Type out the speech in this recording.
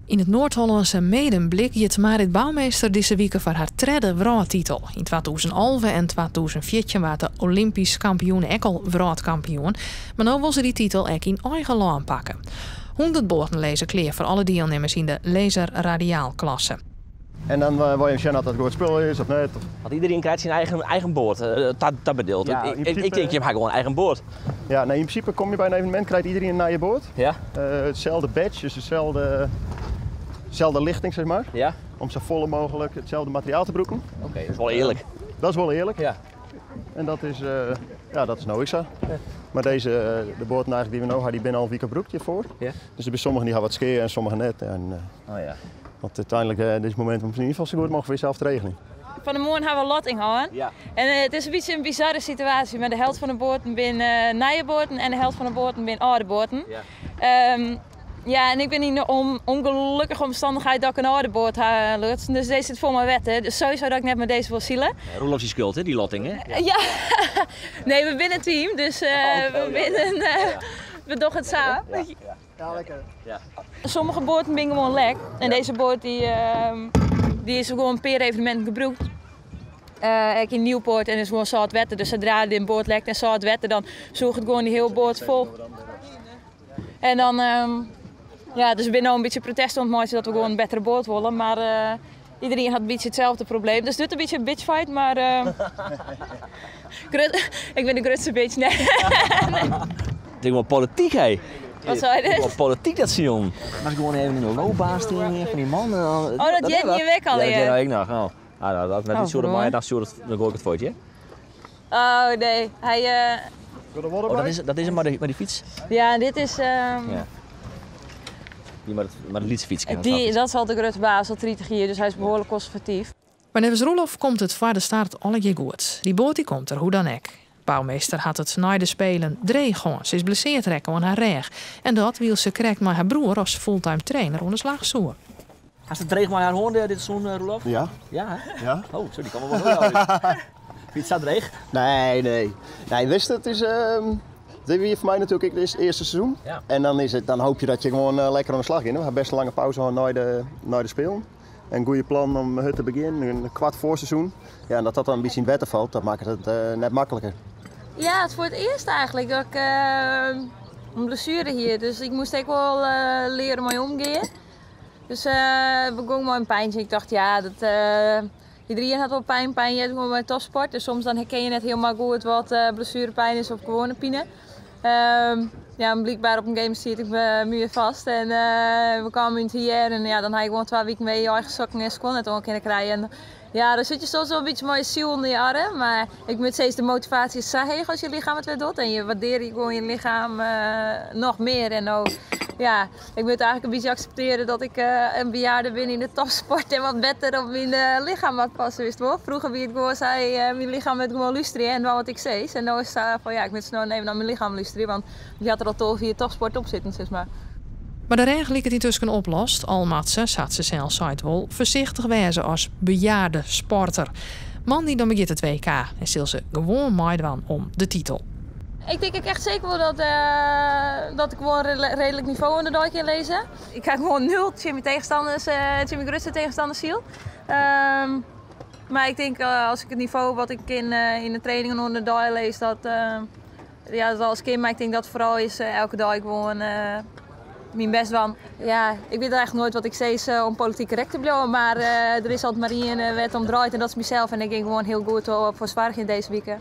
Yn it Noard-Hollânske Medemblik giet Marit Bouwmeester dizze wike foar har tredde wrâldtitel. Yn 2011 en 2014 waard de Olympysk kampioen ek al wrâldkampioen, mar no wol se dy titel ek yn eigen lân pakke. 100 boaten lizze klear foar alle dielnimmers yn de Laser Radialklasse. En dan wol je sjen oft dat goed spul is of net. Want iderien krijt syn eigen boat tabedeeld. Ja, yn Ik prinsipe tink, je ha gewoan eigen boat. Ja, nee, yn prinsipe kom je by in evenemint, krijt iderien in nije boat. Itselde badge, dus deselde lichting, zeg maar. Om sa folle mooglik itselde materiaal te brûken. Oké, dat is wol earlik. Dat is wol earlik. En ja, dat is no ek sa. Mar de boaten eigentlik dy't we no ha, dy binne al in wike brûkt hjirfoar. Dus der binne sommigen dy ha wat skea en sommigen net. En want úteinlik dit is it momint om yn ieder gefal sa goed mooglik foar jesels te regeljen. Fan 'e moarn ha we lotting hân. En it is in bytsje in bizarre situaasje, mar de helte fan de boaten binne nije boaten en de helte fan de boaten binne âlde boaten. Ja, en ik bin yn de ûngelokkige omstannichheid dat ik in âlde boat ha lutsen, dus dizze sit fol mei wetter. Dus sowieso dat ik net mei dizze wol sile. Ja, Roelof syn skuld, hè, dy lotting, hè? Ja. Nee, we binne in team, dus we dogge it sa. Ja, lekker. Sommige boaten binne gewoan lek. En dizze boat dy is gewoan in pear eveneminten gebrûkt. Ek yn Nieuwpoort en is gewoan sâlt wetter. Dus sadra de boat lekt en sâlt wetter, dan sûcht it gewoan dy hiele boat fol. En dan, ja, dus we binne no in bytsje protest oan it meitsjen dat we gewoan in bettere boat wolle. Mar iderien hat in bytsje itselde probleem. Dus it wurdt in bytsje in bitchfight, mar ik bin de grutste bitch, nee. Het is gewoon politiek, hè? Wat sei je? Gewoon politiek dat silen. Mar gewoan even yn de loopbaan stean hier fan dy man. Oh, dat heart je weg al, Ja, dat ja. heart ik noch. Oh. Ah, nou, dat net Oh, iets soort mooi. dan stuurt het, dan gooi ik het voor je. Oh nee, hij. Oh, dat is hem maar die fiets. Ja, dit is. Ja. Die maar de lytse fiets. Dat is al de grutte baas, al 30 jier, dus hy is behoarlik konservatyf. Mar neffens Roelof komt it foar de start allegear goed. Dy boat dy komt der, hoe dan ek. Bouwmeester hat it nei de Spelen dreech hân. Se is blessearre rekke oan har rêch. En dat wylst se krekt mei har broer as fulltime trainer oan de slach soe. Hast it dreech mei har hân dit seizoen, Roelof? Ja. Ja, hè? Ja. Oh, sorry, kom maar wel heel Vind je het zo dreech? Nee, nee. Nee, wist het is, dit wie foar my natuerlik ek it earste seizoen. En dan hoopje dat je gewoan lekker oan de slach gean. We ha best in lange pauze hân nei de Spelen. In goede plan om hurd te begjinnen, in koart foarseizoen. Ja, en dat dat dan in bytsje yn it wetter falt, dat makket it net makliker. Ja, it is foar it earst eigentlik dat ik in blessuere hie. Dus ik moast ek wol leare mei omgean. Dus ik begûn mei in pyntsje. Ik tocht, ja, iderien hat wol pyn. Pyn heart gewoan by topsport. Dus soms dan herken je net hielendal goed wat blessurepyn is of gewoane pine. Ja, blykber op in gegeven momint siet ik muurfêst en we kamen yn it hier en ja, dan ha je gewoan 2 wiken wer je eigen sokken en skuon net oan kinne krije. En ja, dan sit je soms wol in bytsje mei je siel ûnder je arm, mar ik moat sizze, de motivaasje is sa heech as je lichem it wer docht en je wurdearje gewoan je lichem noch mear. En no, ja, ik moat eigentlik in bytsje akseptearje dat ik in bejaarde bin yn de topsport en wat better op myn lichem moat passe, witst wol. Froeger wie it gewoan sa, myn lichem moat gewoan lústerje en dwaan wat ik sis. En no is it sa fan, ja, ik moat no even nei myn lichem lústerje, want dy hat der al 12 jier topsport op sitten, sis mar. Mar de rêch liket yntusken oplost. Al moat se, sa't se sels seit, wol foarsichtich wêze as bejaarde sporter. Moandei dan begjint it WK en sil se gewoan meidwaan om de titel. Ik tink ek echt seker wol dat ik gewoan reedlik nivo oan de dei kin lizze. Ik ha gewoan nul tsjin myn tegenstanners, tsjin myn grutste tegenstanners syld. Mar ik tink as ik it nivo wat ik kin yn de trainingen oan de dei lis, ja, dat alles kin. Mar ik tink dat foaral is elke dei gewoan myn bêst dwaan. Ja, ik wit eigentlik noait wat ik sis om polityk korrekt te bliuwen, mar der is altyd mar ien wêr't it om draait en dat is mysels. En ik gean gewoan hiel goed foar soargjen dizze wike.